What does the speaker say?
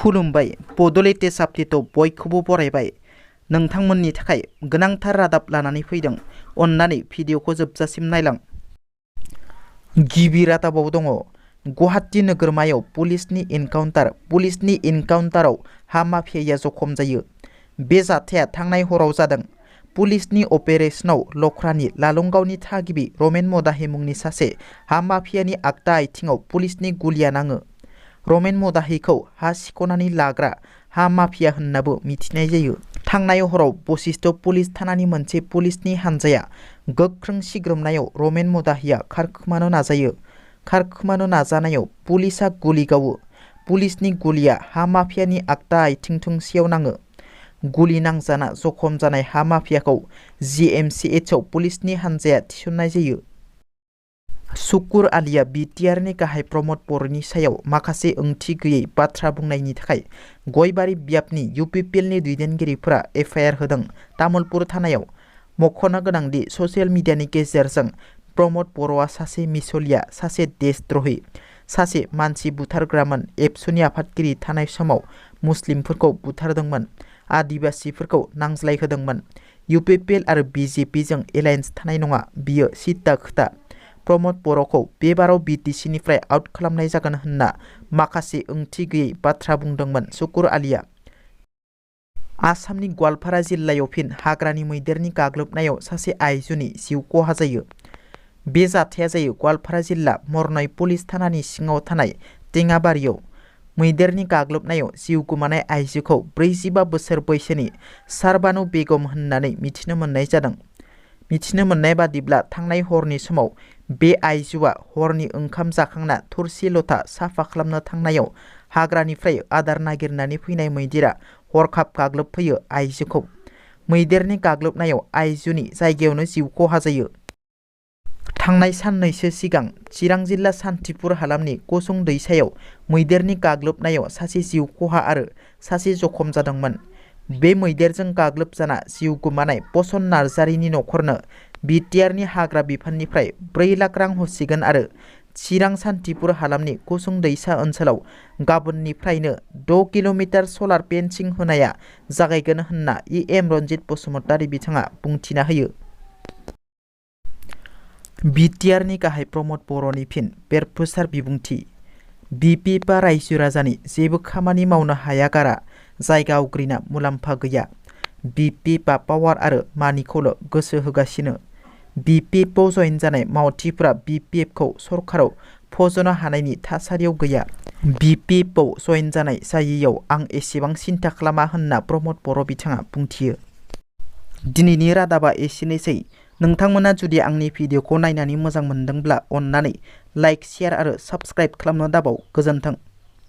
खुलुमबाय बड'लेण्ड टेस्ट आपडेटआव बयखौबो बरायबाय। नोंथांमोननि थाखाय गोनांथार रादाब लानानै फैदों। अन्नानै भिडिअखौ जोबजासिम नायलां। गिबि रादाबाव दङ गुवाहाटी नोगोरमायाव पुलिसनि इनकाउन्टाराव हा माफियाया जखम जायो। बे जाथाया थांनाय हराव जादों। पुलिसनि अपारेशनाव लख्रानि लालंगावनि थागिबि रमेन मदाहि मुंनि सासे हा माफियानि आगदा आथिङाव पुलिसनि गुलिया नाङो। रमेन मदाहिखौ हा सिख'नानै लाग्रा हा माफिया होननाबो मिथिनाय जायो। थांनाय हराव बशिष्ट पुलिस थानानि मोनसे पुलिसनि हानजाया गोख्रों सिग्रोमनायाव रमेन मदाहिया खारखोमानो नाजायो। खारखोमानो नाजानायाव पुलिसआ गुलि गावो। पुलिसनि गुलिया हा माफियानि आगदा आथिं थोंसेयाव नाङो। गुलि नांजाना जखम जानाय हा माफियाखौ GMCHआव पुलिसनि हानजाया थिसननाय जायो। शुकुर आलीआ बिटिआरनि गाहाय प्रमद बर'नि सायाव माखासे ओंथि गैयै बाथ्रा बुंनायनि थाखाय गयबारि ब्यापनि UPPLनि दैदेनगिरिफोरा FIR होदों। तामुलपुर थानायाव मख'नो गोनांदि ससियेल मिडियानि गेजेरजों प्रमद बर'आ सासे मिसलिया, सासे देशद्रही, सासे मानसि बुथारग्रामोन। एबसुनि आफादगिरि थानाय समाव मुस्लिमफोरखौ बुथारदोंमोन, आदिबासिफोरखौ नांज्लायहोदोंमोन। UPPL आरो BJPजों एलायन्स थानाय नङा, बियो सिद्दा खोथा। प्रमद बर'खौ बे बाराव BTCनिफ्राय आउट खालामनाय जागोन होनना माखासे ओंथि गैयै बाथ्रा बुंदोंमोन शुकुर आलीआ। आसामनि गवालपारा जिल्लायाव फिन हाग्रानि मैदेरनि गाग्लोबनायाव सासे आइजोनि जिउ खहा जायो। बे जाथाया जायो गवालपारा जिल्ला मरनय पुलिस थानानि सिङाव थानाय टेङाबारियाव। मैदेरनि गाग्लोबनायाव जिउ गोमानाय आइजोखौ 45 बोसोर बैसोनि सारबानु बेगम होननानै मिथिनो मोननाय जादों। मिथिनो मोननाय बादिब्ला थांनाय हरनि समाव बे आइजोआ हरनि ओंखाम जाखांना थोरसि लथा साफा खालामनो थांनायाव हाग्रानिफ्राय आदार नागिरनानै फैनाय मैदेरा हरखाब गाग्लोबफैयो आइजोखौ। मैदेरनि गाग्लोबनायाव आइजोनि जायगायावनो जिउ खहा जायो। थांनाय साननैसो सिगां चिरां जिल्ला सान्थिपुर हालामनि कुसुं दैसायाव मैदेरनि गाग्लोबनायाव सासे जिउ खहा आरो सासे जखम जादोंमोन। बे मैदेरजों गाग्लोबजाना जिउ गोमानाय पसन नार्जारिनि नखरनो बिटिआरनि हाग्रा बिफाननिफ्राय 4 लाख रां हरसिगोन आरो चिरां सान्थिपुर हालामनि कुसुं दैसा ओनसोलाव गाबोननिफ्रायनो 6 किल'मिटार सलार फेन्सिं होनाया जागायगोन होनना EM रन्जित बसुमतारी बिथाङा बुंथिना होयो। बिटिआरनि गाहाय प्रमद बर'नि फिन बेरफुसार बिबुंथि। BPFआ रायजो राजानि जेबो खामानि मावनो हाया गारा जायगा आवग्रिना मुलाम्फा गैया। BPFआ पावार आरो मानिखौल' गोसो होगासिनो। BPFआव जयेन जानाय मावथिफोरा BPFखौ सरकाराव फज'नो हानायनि थासारियाव गैया। BPFआव जयेन जानाय जायैयाव आं एसेबां सिन्था खालामा होनना प्रमद बर' बिथाङा बुंथियो। दिनैनि रादाबा एसेनोसै। नोंथांमोना जुदि आंनि भिडिअखौ नायनानै मोजां मोनदोंब्ला अन्नानै लाइक, शेयार आरो साबस्क्राइब खालामनो दाबाव। गोजोन्थों।